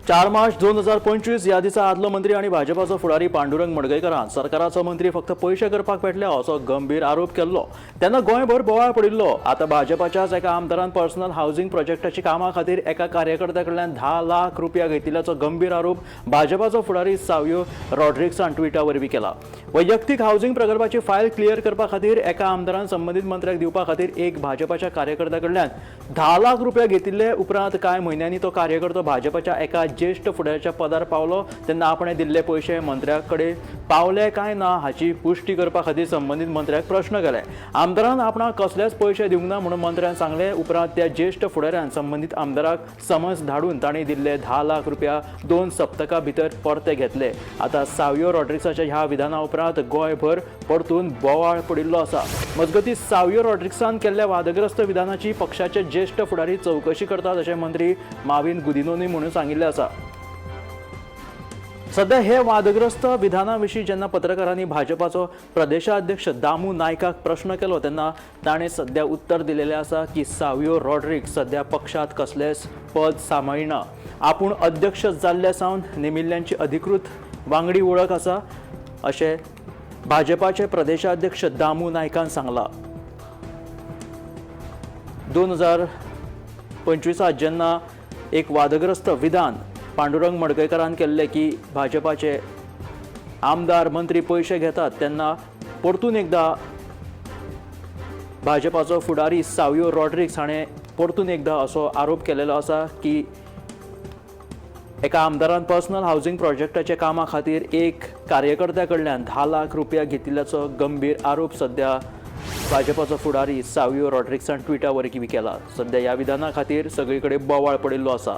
4 मार्च 2025 ह्या दिसा आदलो मंत्री आनी भाजपाचो फुडारी पांडुरंग मडकयकारान सरकाराचो मंत्री फक्त पयशे करपाक पेटल्या असो गंभीर आरोप केल्लो. तेन्ना गोंयभर बोवाळ पडिल्लो. आतां भाजपाच्याच एका आमदारान पर्सनल हावसिंग प्रोजेक्टाची कामां खातीर एका कार्यकर्त्या कडल्यान 10 लाख रुपया घेतिल्ल्याचो गंभीर आरोप भाजपाचो फुडारी सावियो रॉड्रिग्सान ट्विटा वरवीं केला. वैयक्तीक हावसिंग प्रकल्पाची फायल क्लियर करपा खातीर एका आमदारान संबंदीत मंत्र्याक दिवपा खातीर एक भाजपाच्या कार्यकर्त्या कडल्यान 10 लाख रुपया घेतिल्ले. उपरांत कांय म्हयन्यांनी तो कार्यकर्तो भाजपाच्या एका ज्येश्ठ फुडाऱ्याच्या पदार पावलो तेन्ना आपणे दिल्ले पयशे मंत्र्या कडेन पावले काय ना हाची पुष्टी करपा खातीर संबंदीत मंत्र्याक प्रश्न केले. आमदारान आपणाक कसलेच पयशे दिवंक ना म्हणून मंत्र्यान सांगले. उपरांत त्या ज्येश्ठ फुडाऱ्यान संबंदीत आमदाराक समज धाडून तांणी दिल्ले 10 लाख रुपया 2 सप्तकां भितर परते घेतले. आतां सावियो रॉड्रिग्साच्या ह्या विधाना उपरांत गोंयभर परतून बोवाळ पडिल्लो आसा. मजगतीं सावियो रॉड्रिग्सान केल्ल्या वादग्रस्त विधानाची पक्षाचे ज्येश्ठ फुडारी चवकशी करतात अशें मंत्री माविन गुदिनोनी म्हणून सांगिल्लें आसा. सध्या हे वादग्रस्त विधाना विशीं जेन्ना पत्रकारांनी भाजपाचो प्रदेशाध्यक्ष दामू नायकाक प्रश्न केलो तेन्ना ताणें सध्या उत्तर दिलेलें आसा की सावियो रॉड्रिग्स सध्या पक्षांत कसलेंच पद सांबाळिना. आपूण अध्यक्ष जाल्ल्या सावन नेमिल्ल्यांची अधिकृत वांगडी वळख आसा अशें भाजपाचे प्रदेशाध्यक्ष दामू नायकान सांगलां. 2025 जेन्ना एक वादग्रस्त विधान पांडुरंग मडकयकारान केल्लें की भाजपाचे आमदार मंत्री पयशे घेतात तेन्ना परतून एकदा भाजपाचो फुडारी सावियो रॉड्रिग्स हाणें परतून एकदा असो आरोप केलेलो आसा की एका आमदारान पर्सनल हावसिंग प्रोजेक्टाच्या कामा खातीर एक कार्यकर्त्या कडल्यान 10 लाख रुपया घेतिल्ल्याचो गंभीर आरोप सध्या भाजपाचो फुडारी सावियो रॉड्रिग्सान ट्विटा वरवीं केला. सध्या ह्या विधाना खातीर सगळी कडेन बोवाळ पडिल्लो आसा.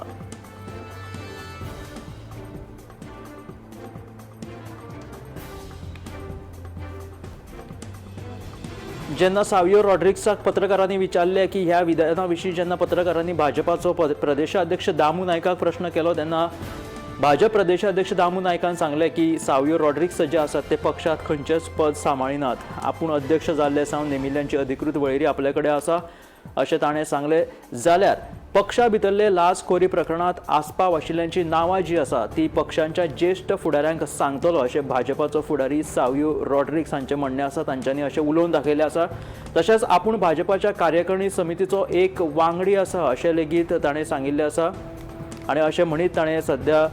जेन्ना सावियो रॉड्रिग्साक पत्रकारांनी विचारले की ह्या विधाना विशीं जेन्ना पत्रकारांनी भाजपाचो प्रदेशाध्यक्ष दामू नायकाक प्रश्न केलो तेन्ना भाजप प्रदेशाध्यक्ष दामू नायकान सांगलें की सावियो रॉड्रिग्स जे आसात ते पक्षांत खंयचेच पद सांबाळिनात. आपूण अध्यक्ष जाल्ले सावन नेमिल्ल्यांची अधिकृत वळेरी आपले कडेन आसा अशें ताणें सांगलें. जाल्यार पक्षा भितरले लाचखोरी प्रकरणांत आस्पाव आशिल्ल्यांची नांवां जी आसा ती पक्षांच्या ज्येश्ठ फुडाऱ्यांक सांगतलो अशें भाजपाचो फुडारी सावियो रॉड्रिग्स हांचें म्हणणें आसा. तांच्यांनी अशें उलोवन दाखयलें आसा. तशेंच आपूण भाजपाच्या कार्यकारिणी समितीचो एक वांगडी आसा अशें लेगीत ताणें सांगिल्लें आसा. आनी अशें म्हणीत ताणें सध्या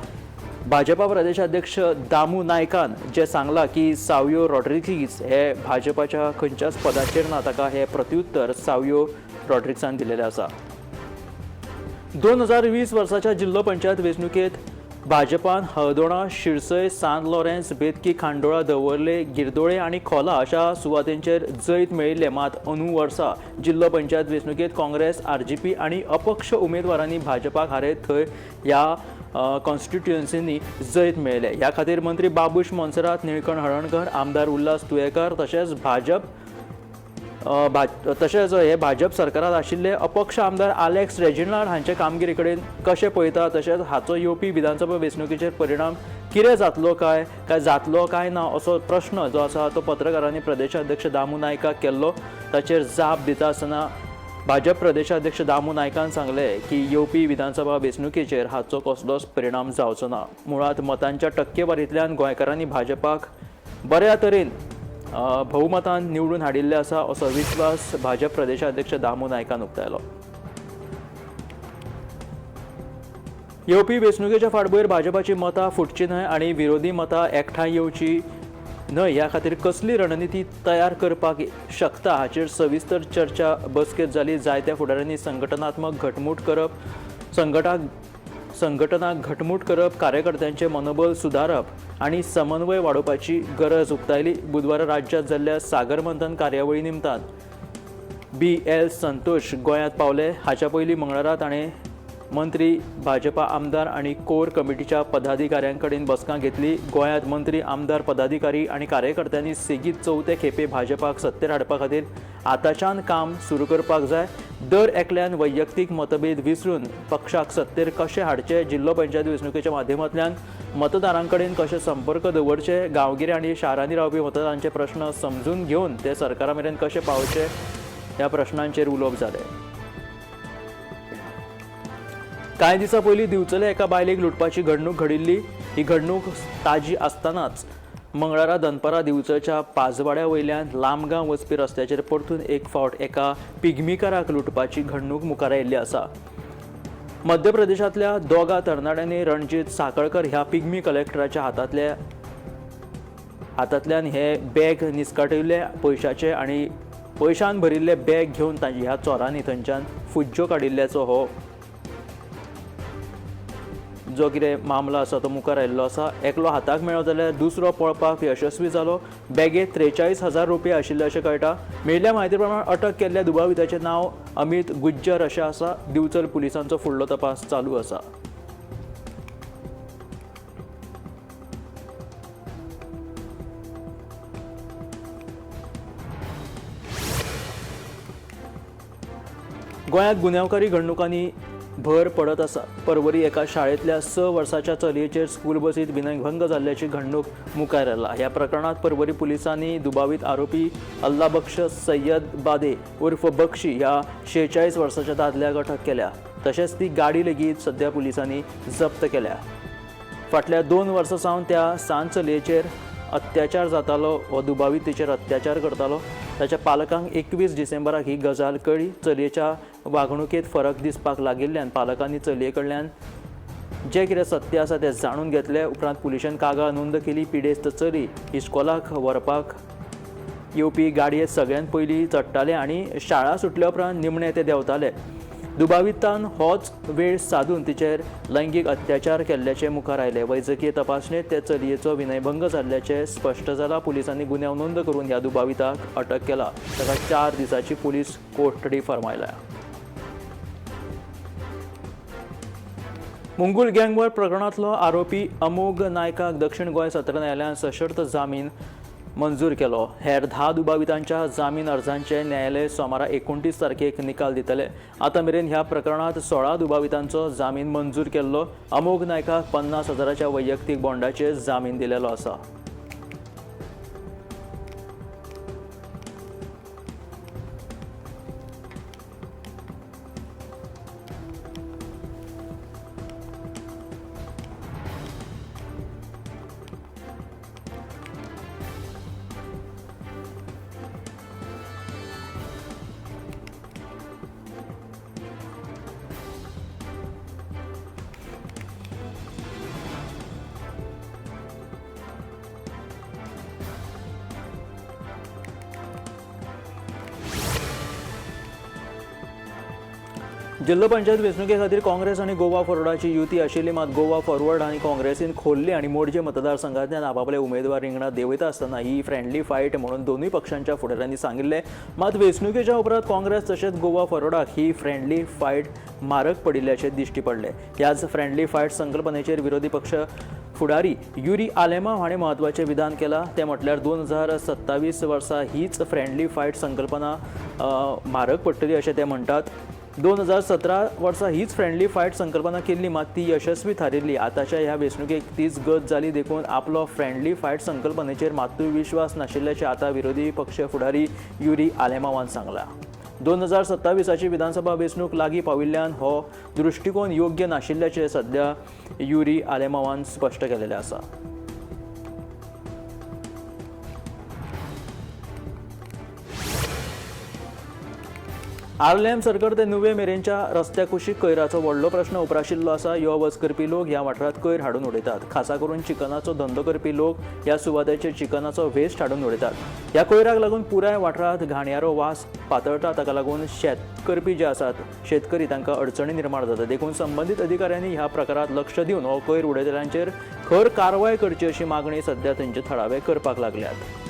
भाजपा प्रदेशाध्यक्ष दामू नायकान जें सांगलां की सावियो रॉड्रिगीस हे भाजपाच्या खंयच्याच पदाचेर ना ताका हें प्रत्युत्तर सावियो रॉड्रिग्सान दिलेलें आसा. 2020 वर्साच्या जिल्लो पंचायत वेंचणुकेंत भाजपान हळदोणा, शिरसय, सांत लॉरेन्स, बेतकी, खांडोळा, दवर्ले, गिरदोळे आनी खोला अशा सुवातेंचेर जैत मेळिल्लें. मात अंदू वर्सा जिल्लो पंचायत वेंचणुकेंत काँग्रेस, आरजीपी आनी अपक्ष उमेदवारांनी भाजपाक हारयत थंय ह्या कॉन्स्टिट्युएन्सींनी जैत मेळयलें. ह्या खातीर मंत्री बाबूश मोन्सेरात, निळकंठ हळर्णकर, आमदार उल्हास तुयेकर तशेंच तशेंच हे भाजप सरकारांत आशिल्ले अपक्ष आमदार आलेक्स रेजिनाल्ड हांचे कामगिरी कडेन कशें पळयता तशेंच हाचो येवपी विधानसभा वेंचणुकेचेर परिणाम कितें जातलो काय काय जातलो काय ना असो प्रश्न जो आसा तो पत्रकारांनी प्रदेशाध्यक्ष दामू नायकाक केल्लो. ताचेर जाप दिता आसतना भाजप प्रदेशाध्यक्ष दामू नायकान सांगलें की येवपी विधानसभा वेंचणुकेचेर हाचो कसलोच परिणाम जावचो ना. मुळांत मतांच्या टक्केवारींतल्यान गोंयकारांनी भाजपाक बऱ्या तरेन भोवमतान निवडून हाडिल्ले आसा असो विश्वास भाजप प्रदेशाध्यक्ष दामू नायकान उक्तायलो. येवपी वेंचणुकेच्या फाटभूंयेर भाजपाची मतां फुटची न्हय आनी विरोधी मतां एकठांय येवची न्हय ह्या खातीर कसली रणनिती तयार करपाक शकता हाचेर सविस्तर चर्चा बसकेंत जाली. जायत्या फुडाऱ्यांनी संघटनात्मक घटमूट करप, संघटनाक घटमूट करप, कार्यकर्त्यांचें मनोबल सुदारप आनी समन्वय वाडोवपाची गरज उक्तायली. बुधवारा राज्यांत जाल्ल्या सागर मंथन कार्यावळी निमतान BL Santosh गोंयांत पावले. हाच्या पयलीं मंगळारा ताणें मंत्री, भाजपा आमदार आनी कोर कमिटीच्या पदाधिकाऱ्यां कडेन बसका घेतली. गोंयांत मंत्री, आमदार, पदाधिकारी आनी कार्यकर्त्यांनी सेगीत चवथे खेपे भाजपाक सत्तेर हाडपा खातीर आतांच्यान काम सुरू करपाक जाय. दर एकल्यान वैयक्तीक मतभेद विसरून पक्षाक सत्तेर कशें हाडचें, जिल्लो पंचायत वेंचणुकेच्या माध्यमांतल्यान मतदारां कडेन कशें संपर्क दवरचे, गांवगिरे आनी शारांनी रावपी मतदारांचे प्रश्न समजून घेवन ते सरकारा मेरेन कशें पावचे ह्या प्रश्नांचेर उलोवप जालें. कांय दिसां पयलीं दिवचले एका बायलेक लुटपाची घडणूक घडिल्ली. ही घडणूक ताजी आसतनाच मंगळारा दनपारां दिवचलच्या पाजवाड्या वयल्यान लामगांव वचपी रस्त्याचेर परतून एक फावट एका पिग्मीकाराक लुटपाची घडणूक मुखार आयिल्ली आसा. मध्य प्रदेशांतल्या दोगा तरणाट्यांनी रणजीत साखळकर ह्या पिग्मी कलेक्टराच्या हातांतल्यान हे बॅग निस्काटिल्ले पयशाचे आनी पयशान भरिल्ले बॅग घेवन तांची ह्या चोरांनी थंयच्यान फुज्जो काडिल्ल्याचो हो जो कितें मामलो आसा तो मुखार आयिल्लो आसा. एकलो हाताक मेळ्ळो जाल्यार दुसरो पळपाक यशस्वी जालो. बॅगेंत 43,000 रुपया आशिल्ले अशें कळटा. मेळिल्ल्या म्हायती प्रमाण अटक केल्ल्या दुबाविताचें नांव अमित गुज्जर अशें आसा. दिवचल पुलिसांचो फुडलो तपास चालू आसा. गोंयांत गुन्यांवकारी घडणुकांनी भर पडत आसा. परवरी एका शाळेंतल्या 6 वर्साच्या चलयेचेर स्कूल बसींत विनयभंग जाल्ल्याची घडणूक मुखार आयला. ह्या प्रकरणांत परवरी पुलिसांनी दुबावीत आरोपी अल्लाबक्ष सय्यद बादे उर्फ बक्षी ह्या 46 वर्साच्या दादल्याक अटक केल्या. तशेंच ती गाडी लेगीत सद्या पुलिसांनी जप्त केल्या. फाटल्या 2 वर्सां सावन त्या सान चलयेचेर अत्याचार जातालो. हो दुबावीत तिचेर अत्याचार करतालो. ताच्या पालकांक 21 डिसेंबराक ही गजाल कळ्ळी. चलयेच्या वागणुकेंत फरक दिसपाक लागिल्ल्यान पालकांनी चलये कडल्यान जें कितें सत्य आसा तें जाणून घेतलें. उपरांत पुलिशेन कागाळ नोंद केली. पिडेस्त चली इस्कोलाक व्हरपाक येवपी गाडयेंत सगळ्यांत पयलीं चडटाले आनी शाळा सुटल्या उपरांत निमणे ते देंवताले. दुबावितान होच वेळ सादून तिचेर लैंगीक अत्याचार केल्ल्याचें मुखार आयलें. वैजकीय तपासणेंत ते चलयेचो विनयभंग जाल्ल्याचें स्पश्ट जालां. पुलिसांनी गुन्यांव नोंद करून ह्या दुबाविताक अटक केला. ताका 4 दिसांची पुलीस कोठडी फर्मायल्या. मुंगूल गँगवॉर प्रकरणांतलो आरोपी अमोघ नायकाक दक्षिण गोंय सत्र न्यायालयान सशर्त जामीन मंजूर केलो. हेर 10 दुबावितांच्या जामीन अर्जांचे न्यायालय सोमारा 29 तारखेक निकाल दितले. आतां मेरेन ह्या प्रकरणांत 16 दुबावितांचो जामीन मंजूर केल्लो. अमोघ नायकाक 50,000च्या वैयक्तीक बॉन्डाचेर जामीन दिलेलो आसा. जिल्लो पंचायत वेंचणुके खातीर काँग्रेस आनी गोवा फॉरवर्डाची युती आशिल्ली. मात गोवा फॉरवर्ड आनी काँग्रेसीन खोल्ले आनी मोडजे मतदारसंघांतल्यान आपापले उमेदवार रिंगणांत देंवयता आसतना ही फ्रेंडली फायट म्हणून दोनूय पक्षांच्या फुडाऱ्यांनी सांगिल्लें. मात वेंचणुकेच्या उपरांत काँग्रेस तशेंच गोवा फॉरवर्डाक ही फ्रेंडली फायट म्हारग पडिल्ल्याचें दिश्टी पडलें. ह्याच फ्रेंडली फायट संकल्पनेचेर विरोधी पक्ष फुडारी युरी आलेमाव हाणें म्हत्वाचें विधान केलां. तें म्हटल्यार 2027 वर्सा हीच फ्रेंडली फायट संकल्पना म्हारग पडटली अशें ते म्हणटात. 2017 वर्सा हीच फ्रेंडली फायट संकल्पना केल्ली, मात ती यशस्वी थारिल्ली. आतांच्या ह्या वेंचणुकेक तीच गत जाली देखून आपलो फ्रेंडली फायट संकल्पनेचेर मात्तूय विश्वास नाशिल्ल्याचें आतां विरोधी पक्ष फुडारी युरी आलेमावान सांगलां. 2027 विधानसभा वेंचणूक लागीं पाविल्ल्यान हो दृश्टिकोन योग्य नाशिल्ल्याचें सद्या युरी आलेमावान स्पश्ट केलेलें आसा. आर्लेम सरकार ते नुवे मेरेनच्या रस्त्या कुशीक कोयराचो व्हडलो प्रश्न उप्राशिल्लो आसा. यो वच करपी लोक ह्या वाठारांत कोयर हाडून उडयतात. खासा करून चिकनाचो धंदो करपी लोक ह्या सुवातेचेर चिकनाचो वेस्ट हाडून उडयतात. ह्या कोयराक लागून पुराय वाठारांत घाणयारो वास पातळटा. ताका लागून शेत करपी जे आसात शेतकरी तांकां अडचणी निर्माण जाता. देखून संबंदीत अधिकाऱ्यांनी ह्या प्रकारांत लक्ष दिवन हो कोयर उडयतल्यांचेर खर कारवाय करची अशी मागणी सद्या थंयचे थळावे करपाक लागल्यात.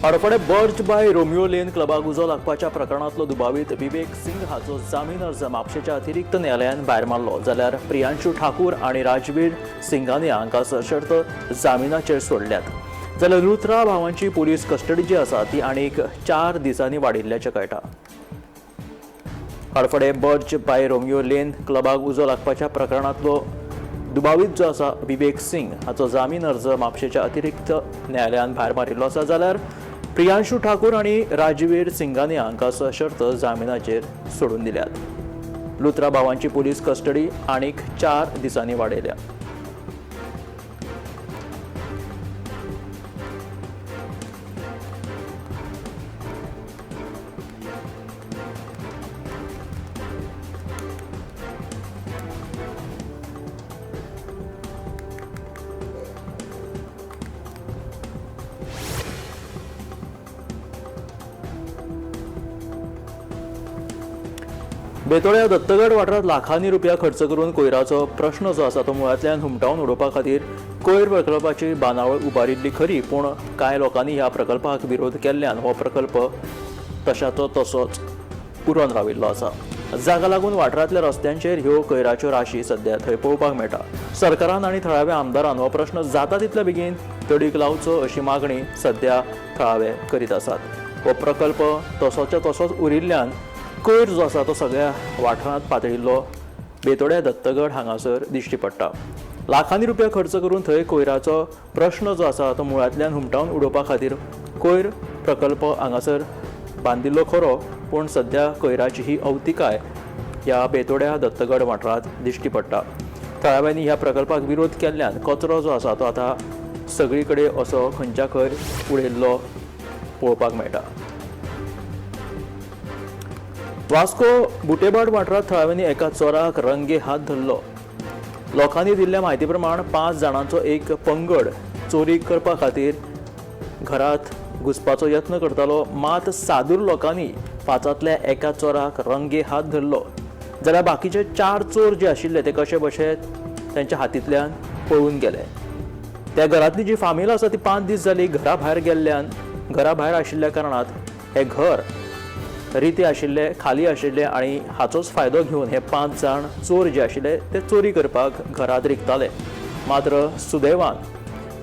Hadfade Birch by Romeo Lane क्लबाक उजो लागपाच्या प्रकरणांतलो दुबावीत विवेक सिंग हाचो जामीन अर्ज म्हापशेच्या अतिरिक्त न्यायालयान भायर मारलो. जाल्यार प्रियांशू ठाकूर आनी राजवीर सिंगानिया हांकां सशर्त जामिनाचेर सोडल्यात. जाल्यार लुथरा भावांची पुलीस कस्टडी जी आसा ती आनीक 4 दिसांनी वाडिल्ल्याचें कळटा. Hadfade Birch by Romeo Lane क्लबाक उजो लागपाच्या प्रकरणांतलो दुबावीत जो आसा विवेक सिंग हाचो जामीन अर्ज म्हापशेच्या अतिरिक्त न्यायालयान भायर मारिल्लो आसा. जाल्यार प्रियांशू ठाकूर आनी राजवीर सिंगानिया हांकां सशर्त जामिनाचेर सोडून दिल्यात. लुथरा भावांची पुलीस कस्टडी आनीक 4 दिसांनी वाडयल्या. बेतोड्या दत्तगड वाठारांत लाखांनी रुपया खर्च करून कोयराचो प्रश्न जो आसा तो मुळांतल्यान हुमटावन उडोवपा खातीर कोयर प्रकल्पाची बांदावळ उबारिल्ली खरी, पूण कांय लोकांनी ह्या प्रकल्पाक विरोध केल्ल्यान हो प्रकल्प तशाचो तसोच उरोन राविल्लो आसा. जाका लागून वाठारांतल्या रस्त्यांचेर ह्यो कोयराच्यो राशी सद्या थंय पळोवपाक मेळटा. सरकारान आनी थळाव्या आमदारान हो प्रश्न जाता तितल्या बेगीन तडीक लावचो अशी मागणी सद्या थळावे करीत आसात. हो प्रकल्प तसोच्या तसोच उरिल्ल्यान कोयर जो आसा तो सगळ्या वाठारांत पातळिल्लो बेतोड्या दत्तगड हांगासर दिश्टी पडटा. लाखांनी रुपया खर्च करून थंय कोयराचो प्रश्न जो आसा तो मुळांतल्यान हुमटावन उडोवपा खातीर कोयर प्रकल्प हांगासर बांदिल्लो खरो, पूण सद्या कोयराची ही अवतिकाय ह्या बेतोड्या दत्तगड वाठारांत दिश्टी पडटा. थळाव्यांनी ह्या प्रकल्पाक विरोध केल्ल्यान कचरो जो आसा तो आतां सगळी कडेन असो खंयच्या खंय उडयल्लो पळोवपाक मेळटा. वास्को बुटेबाड वाठारांत थळाव्यांनी एका चोराक रंगे हात धरलो. लोकांनी दिल्ल्या म्हायती प्रमाण 5 जाणांचो एक पंगड चोरी करपा खातीर घरांत घुसपाचो यत्न करतालो. मात सादूर लोकांनी 5तांतल्या एका चोराक रंगे हात धरलो. जाल्यार बाकीचे 4 चोर जे आशिल्ले ते कशे बशे तांच्या हातींतल्यान पळून गेले. त्या घरांतली जी फामील आसा ती 5 दीस जाली घरा भायर गेल्ल्यान घरा भायर आशिल्ल्या कारणात हें घर रिते आशिल्ले, खाली आशिल्ले आनी हाचोच फायदो घेवन हे 5 जाण चोर जे आशिल्ले ते चोरी करपाक घरांत रिगताले. मात्र सुदैवान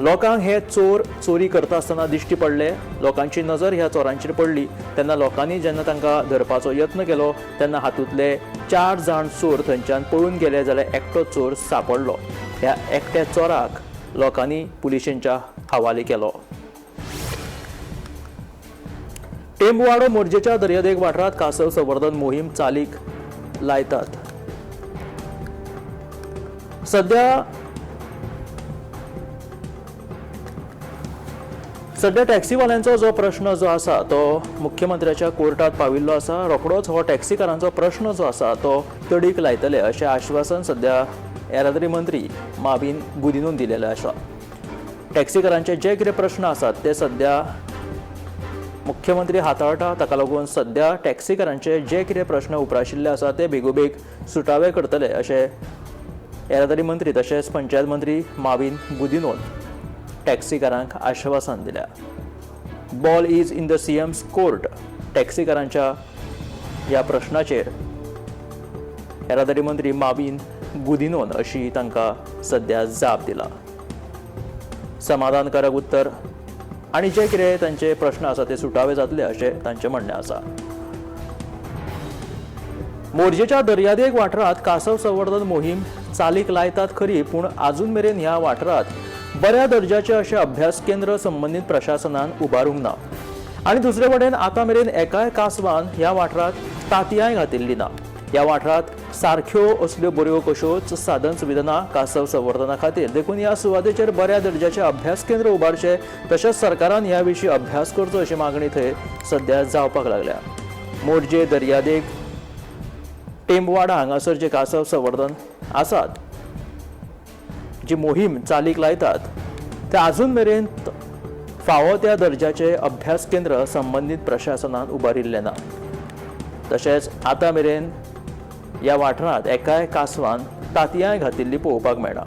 लोकांक हे चोर चोरी करता आसतना दिश्टी पडले. लोकांची नजर ह्या चोरांचेर पडली तेन्ना लोकांनी जेन्ना तांकां धरपाचो यत्न केलो तेन्ना हातूंतले 4 जाण चोर थंयच्यान पळून गेले, जाल्यार एकटो चोर सापडलो. ह्या एकट्या चोराक लोकांनी पुलिशेंच्या हवाले केलो. टेंबवाडो मोरजेच्या दर्यादेग वाठारांत कासव संवर्धन मोहीम चालीक लायतात. सद्या टॅक्सीवाल्यांचो जो प्रश्न जो आसा तो मुख्यमंत्र्याच्या कोर्टात पाविल्लो आसा. रोखडोच हो टॅक्सीकारांचो प्रश्न जो आसा तो तडीक लायतले अशें आश्वासन सद्या येरादारी मंत्री माविन गुदिनून दिलेलें आसा. टॅक्सीकारांचे जे कितें प्रश्न आसात ते सद्या मुख्यमंत्री हाताळटा. ताका लागून सद्या टॅक्सीकारांचे जे कितें प्रश्न उप्राशिल्ले आसा ते बेगोबेग सुटावे करतले अशें येरादारी मंत्री तशेंच पंचायत मंत्री माविन गुदिनोन टॅक्सीकारांक आश्वासन दिल्या. Ball is in the CM's court. टॅक्सीकारांच्या ह्या प्रश्नाचेर येरादारी मंत्री माविन गुदिनोन अशी तांकां सद्या जाप दिला. समाधानकारक उत्तर आनी जे कितें तांचे प्रश्न आसा ते सुटावे जातले अशें तांचें म्हणणें आसा. मोरजेच्या दर्यादेग वाठारांत कासव संवर्धन मोहीम चालीक लायतात खरी, पूण आजून मेरेन ह्या वाठारांत बऱ्या दर्जाचे अशें अभ्यास केंद्र संबंदीत प्रशासनान उबारूंक ना आनी दुसरे वटेन आतां मेरेन एकाय कासवान ह्या वाठारांत तांतयांय घातिल्ली ना. ह्या वाठारांत सारक्यो असल्यो बऱ्यो कश्योच साधन सुविधा ना कासव संवर्धना खातीर, देखून ह्या सुवातेचेर बऱ्या दर्जाचे अभ्यास केंद्र उबारचे तशेंच सरकारान ह्या विशीं अभ्यास करचो अशी मागणी थंय सद्या जावपाक लागल्या. मोरजे दर्यादेग टेंबवाडा हांगासर जे कासव संवर्धन आसात, जी मोहीम चालीक लायतात ते आजून मेरेन फावो त्या दर्जाचे अभ्यास केंद्र संबंदीत प्रशासनान उबारिल्लें ना. तशेंच आतां मेरेन ह्या वाठारांत एकाय कासवान तांतयांय घातिल्ली पळोवपाक मेळना.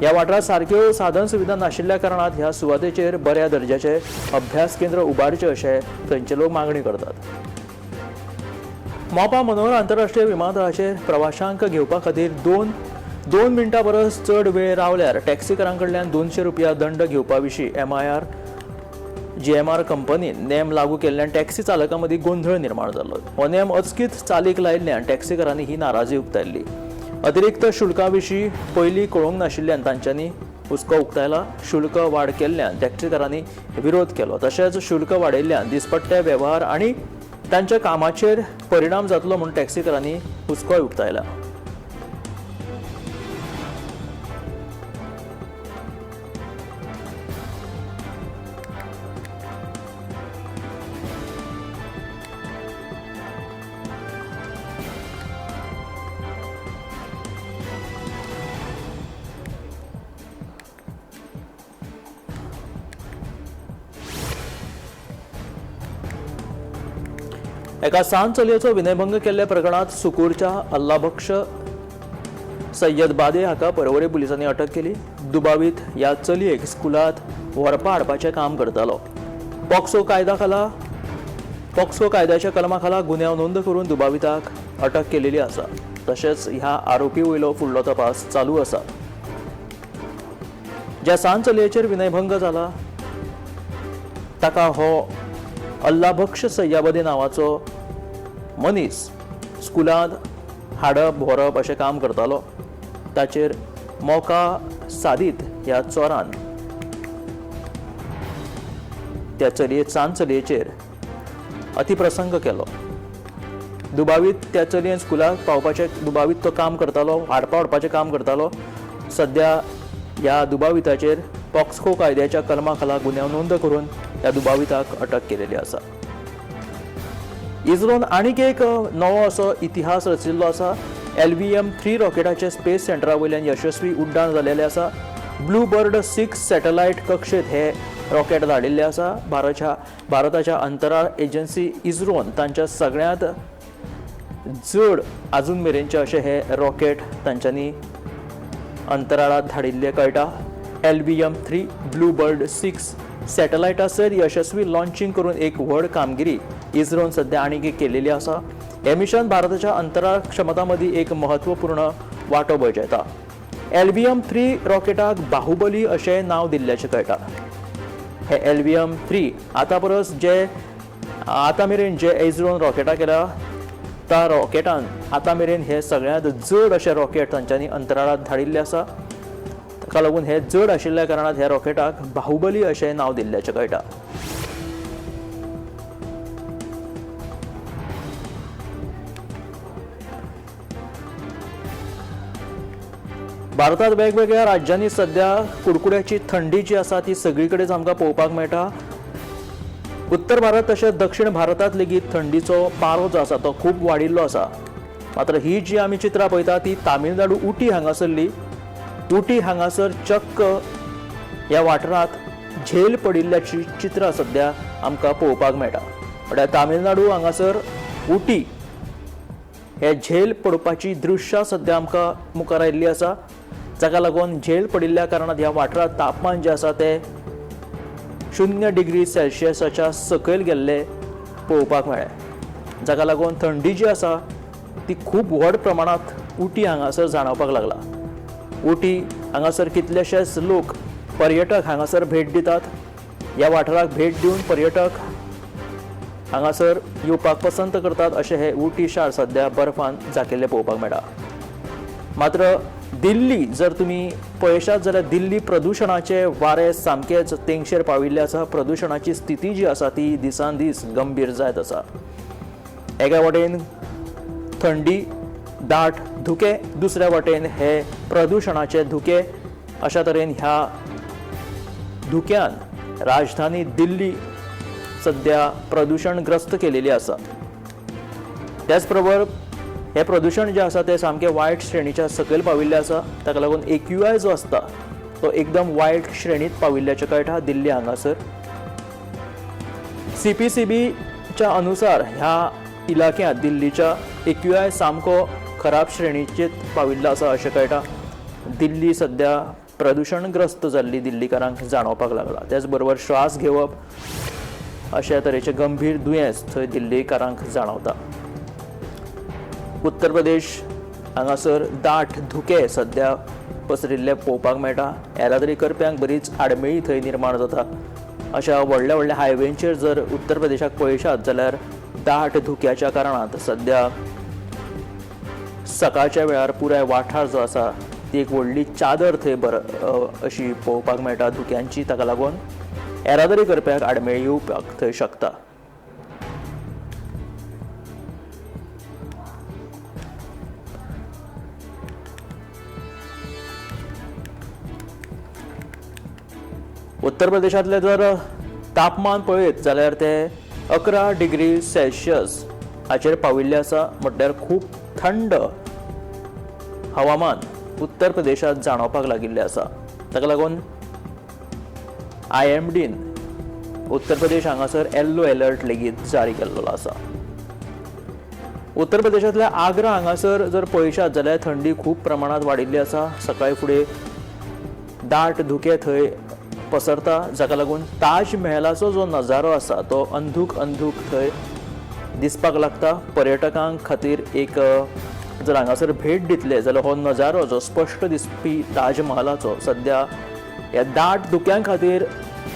ह्या वाठारांत सारक्यो साधन सुविधा नाशिल्ल्या कारणान ह्या सुवातेचेर बऱ्या दर्जाचे अभ्यास केंद्र उबारचे अशें थंयचे लोक मागणी करतात. मोपा मनोहर आंतरराष्ट्रीय विमानतळाचेर प्रवाशांक घेवपा खातीर दोन मिनटां परस चड वेळ रावल्यार टॅक्सीकारां कडल्यान 200 रुपया दंड घेवपा विशीं MIR GMR कंपनीन नेम लागू केल्ल्यान टॅक्सी चालकां मदीं गोंधळ निर्माण जालो. हो नेम अचकीत चालीक लायिल्ल्यान टॅक्सीकारांनी ही नाराजी उक्तायल्ली. अतिरिक्त शुल्का विशीं पयलीं कळोवंक नाशिल्ल्यान तांच्यांनी हुस्को उक्तायला. शुल्क वाड केल्ल्यान टॅक्सीकारांनी विरोध केलो. तशेंच शुल्क वाडयल्ल्यान दिसपट्टे वेव्हार आनी तांच्या कामाचेर परिणाम जातलो म्हूण टॅक्सीकारांनी हुस्कोय उक्तायला. एका सान चलयेचो विनयभंग केल्ल्या प्रकरणांत सुकूरच्या अल्लाबक्ष सय्यद बादे हाका परवरे पुलिसांनी अटक केली. दुबावीत ह्या चलयेक स्कुलांत व्हरपा हाडपाचें काम करतालो. पॉक्सो कायद्याच्या कलमा खाला गुन्यांव नोंद करून दुबाविताक अटक केलेली आसा. तशेंच ह्या आरोपी वयलो फुडलो तपास चालू आसा. ज्या सान चलयेचेर विनयभंग जाला ताका हो अल्लाबक्ष सय्याबदे नांवाचो मनीस स्कुलांत हाडप व्हरप अशें काम करतालो. ताचेर मोका सादीत ह्या चोरान त्या चलये सान चलयेचेर अतिप्रसंग केलो. दुबावीत त्या चलयेन स्कुलाक पावपाचें दुबावीत तो काम करतालो, हाडपा व्हरपाचें काम करतालो. सद्या ह्या दुबाविताचेर पॉक्सो कायद्याच्या कलमा खाला गुन्यांव नोंद करून ह्या दुबाविताक अटक केलेली आसा. इस्रोन आनीक एक नवो असो इतिहास रचिल्लो आसा. LVM-3 रॉकेटाचे स्पेस सेंटरा वयल्यान यशस्वी उड्डाण जालेलें आसा. ब्लू बर्ड 6 सॅटलायट कक्षेत हे रॉकेट धाडिल्लें आसा. भारताच्या अंतराळ एजन्सी इस्रोन तांच्या सगळ्यांत चड आजून मेरेनचे अशें हे रॉकेट तांच्यांनी अंतराळांत धाडिल्लें कळटा. LVM-3 blue bird 6 सॅटलायटा सयत यशस्वी लॉन्चिंग करून एक व्हड कामगिरी इस्रोन सद्या आनीक एक केलेली आसा. हें मिशन भारताच्या अंतराळ क्षमता मदीं एक महत्वपूर्ण वांटो बजायता. LVM-3 रॉकेटाक बाहुबली अशें नांव दिल्ल्याचें कळटा. हे LVM-3 आतां परस जे आतां मेरेन जे इस्रोन रॉकेटां केल्या त्या रॉकेटान आतां मेरेन हे सगळ्यांत जड अशें रॉकेट तांच्यांनी अंतराळांत धाडिल्लें आसा. ताका लागून हे जड आशिल्ल्या कारणान ह्या रॉकेटाक बाहुबली अशें नांव दिल्ल्याचें कळटा. भारतात वेगवेगळ्या राज्यांनी सध्या कुडकुड्याची थंडी जी आसा ती सगळी कडेन आमकां पळोवपाक मेळटा. उत्तर भारत तशेंच दक्षिण भारतांत लेगीत थंडीचो पारो जो आसा तो खूब वाडिल्लो आसा. मात्र ही जी आमी चित्रां पळयता ती तामिळनाडू उटी हांगासरली. उटी हांगासर चक्क ह्या वाठारांत झेल पडिल्ल्याची चित्रां सध्या आमकां पळोवपाक मेळटा. म्हळ्यार तामिळनाडू हांगासर उटी हे झेल पडपाची दृश्यां सध्या आमकां मुखार आयिल्ली आसा. जाका लागून झेल पडिल्ल्या कारणान ह्या वाठारांत तापमान जें आसा तें 0 डिग्री सेल्सियसाच्या सकयल गेल्लें पळोवपाक मेळ्ळें. जाका लागून थंडी जी आसा ती खूब व्हड प्रमाणांत उटी हांगासर जाणवपाक लागला. उटी हांगासर कितलेशेच लोक पर्यटक हांगासर भेट दितात. ह्या वाठाराक भेट दिवन पर्यटक हांगासर येवपाक पसंत करतात अशें हे उटी शार सध्या बर्फान झाकिल्लें पळोवपाक मेळटा. मात्र दिल्ली जर तुमी पळयशात जाल्यार दिल्ली प्रदुशणाचे वारे सामकेच तेंगशेर पाविल्ले आसा. प्रदुशणाची स्थिती जी आसा ती दिसान दीस गंभीर जायत आसा. एका वटेन थंडी, दाट धुके, दुसऱ्या वटेन हे प्रदुशणाचे धुके. अशा तरेन ह्या धुक्यान राजधानी दिल्ली सध्या प्रदुशणग्रस्त केलेली आसा. त्याच बरोबर हे प्रदुशण जें आसा तें सामकें वायट श्रेणीच्या सकयल पाविल्लें आसा. ताका लागून AQI जो आसता तो एकदम वायट श्रेणींत पाविल्ल्याचें कळटा दिल्ली हांगासर. CPCBच्या अनुसार ह्या इलाक्यांत दिल्लीच्या AQI सामको खराब श्रेणीचेर पाविल्लो आसा अशें कळटा. दिल्ली सध्या प्रदुशणग्रस्त जाल्ली दिल्लीकारांक जाणवपाक लागला. त्याचबरोबर श्वास घेवप अशा तरेचे गंभीर दुयेंस थंय दिल्लीकारांक जाणवता. उत्तर प्रदेश हांगासर दाट धुके सद्या पसरिल्ले पळोवपाक मेळटा. येरादारी करप्यांक बरीच आडमेळी थंय निर्माण जाता. अशा व्हडल्या व्हडल्या हायवेंचेर जर उत्तर प्रदेशाक पळयशात जाल्यार दाट धुक्याच्या कारणान सद्या सकाळच्या वेळार पुराय वाठार जो आसा ती एक व्हडली चादर थंय अशी पळोवपाक मेळटा धुक्यांची. ताका लागून येरादारी करप्याक आडमेळी येवपाक थंय शकता. उत्तर प्रदेशांतलें जर तापमान पळयत जाल्यार ते 11 डिग्री सेल्सियस हाचेर पाविल्लें आसा. म्हटल्यार खूब थंड हवामान उत्तर प्रदेशांत जाणवपाक लागिल्लें आसा. ताका लागून IMDन उत्तर प्रदेश हांगासर येल्लो अलर्ट लेगीत जारी केल्लो आसा. उत्तर प्रदेशांतल्या आग्रा हांगासर जर पळयशात जाल्यार थंडी खूब प्रमाणांत वाडिल्ली आसा. सकाळी फुडें दाट धुके थंय पसरता, जाका लागून ताज महलाचो जो नजारो आसा तो अंधूक अंधूक थंय दिसपाक लागता. पर्यटकांक खातीर एक जर हांगासर भेट दितले जाल्यार हो नजारो जो स्पश्ट दिसपी ताज महलाचो सद्या ह्या दाट धुक्यां खातीर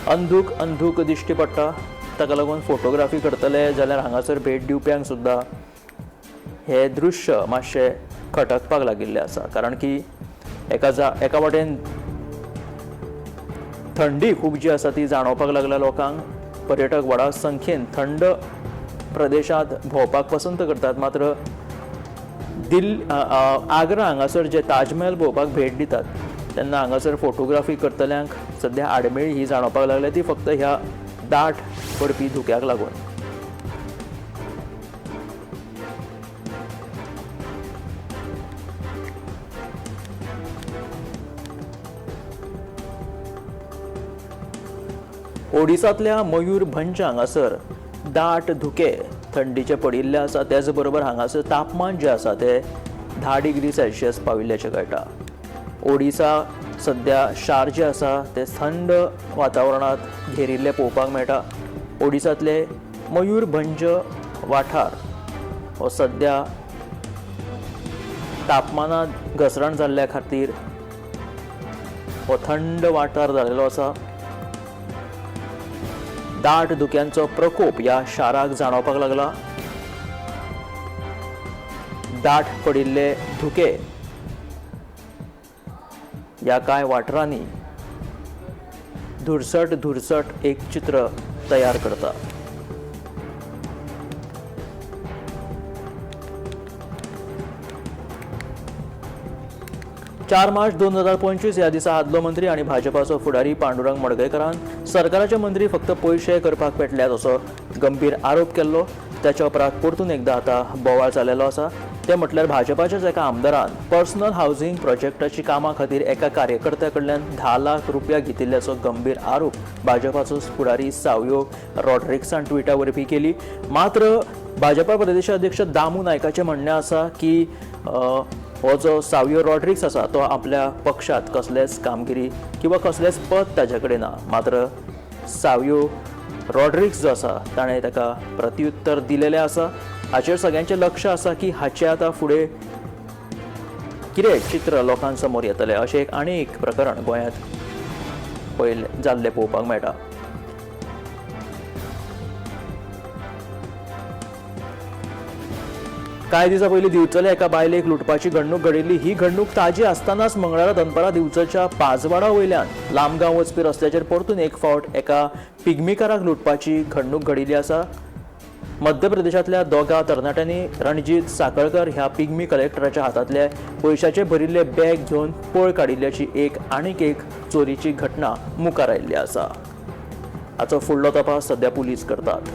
अंधूक अंधूक दिश्टी पडटा. ताका लागून फोटोग्राफी करतले जाल्यार हांगासर भेट दिवप्यांक सुद्दां हे दृश्य मातशें खटकपाक लागिल्लें आसा. कारण की एका वाटेन थंडी खूब जी आसा ती जाणवपाक लागल्या लोकांक. पर्यटक व्हडा संख्येन थंड प्रदेशांत भोंवपाक पसंत करतात, मात्र आग्रा हांगासर जे ताजमहल भोंवपाक भेट दितात तेन्ना हांगासर फोटोग्राफी करतल्यांक सद्या आडमेळी ही जाणवपाक लागल्या ती फक्त ह्या दाट पडपी धुक्याक लागून. ओडिसांतल्या मयूरभंज हांगासर दाट धुके थंडीचे पडिल्ले आसा. त्याच बरोबर हांगासर तापमान जें आसा तें 10 डिग्री सेल्सियस पाविल्ल्याचें कळटा. ओडिसा सद्या शार जें आसा तें थंड वातावरणांत घेरिल्लें पळोवपाक मेळटा. ओडिसांतले मयूरभंज वाठार हो सद्या तापमानांत घसरण जाल्ल्या खातीर हो थंड वाठार जाल्लो आसा. दाट धुक्यांचो प्रकोप ह्या शाराक जाणवपाक लागला. दाट पडिल्ले धुके ह्या कांय वाठारांनी धुरसट धुरसट एक चित्र तयार करता. 4 मार्च 2025 ह्या दिसा आदलो मंत्री आनी भाजपाचो फुडारी पांडुरंग मडकयकारान सरकाराचे मंत्री फक्त पयशे करपाक पेटल्यात असो गंभीर आरोप केल्लो. त्याच्या उपरांत परतून एकदां आतां बोवाळ जाल्लो आसा. ते म्हटल्यार भाजपाच्याच एका आमदारान पर्सनल हावजींग प्रोजेक्टाची कामां खातीर एका कार्यकर्त्या कडल्यान 10 लाख रुपया घेतिल्ल्याचो गंभीर आरोप भाजपाचो फुडारी सावियो रॉड्रिक्सान ट्विटा वरवीं केली. मात्र भाजपा प्रदेशाध्यक्ष दामू नायकाचें म्हणणें आसा की हो जो सावियो रॉड्रिक्स आसा तो आपल्या पक्षांत कसलेच कामगिरी किंवा कसलेच पद ताजे कडेन ना. मात्र सावियो रॉड्रिक्स जो आसा ताणें ताका प्रत्युत्तर दिलेलें आसा. हाचेर सगळ्यांचें लक्ष आसा की हाचें आतां फुडें कितें चित्र लोकां समोर येतलें अशें एक आनी एक प्रकरण गोंयांत पयलें जाल्लें पळोवपाक मेळटा. कांय दिसां पयलीं दिवचले एका बायलेक लुटपाची घडणूक घडिल्ली. ही घडणूक ताजी आसतनाच मंगळारा दनपारां दिवचलच्या पाजवाडा वयल्यान लामगांव वचपी रस्त्याचेर परतून एक फावट एका पिग्मीकाराक लुटपाची घडणूक घडिल्ली आसा. मध्य प्रदेशांतल्या दोगा तरणाट्यांनी रणजीत साकळकर ह्या पिग्मी कलेक्टराच्या हातांतले पयशाचे भरिल्ले बॅग घेवन पळ काडिल्ल्याची एक आनीक एक चोरीची घटना मुखार आयिल्ली आसा. हाचो फुडलो तपास सद्या पुलीस करतात.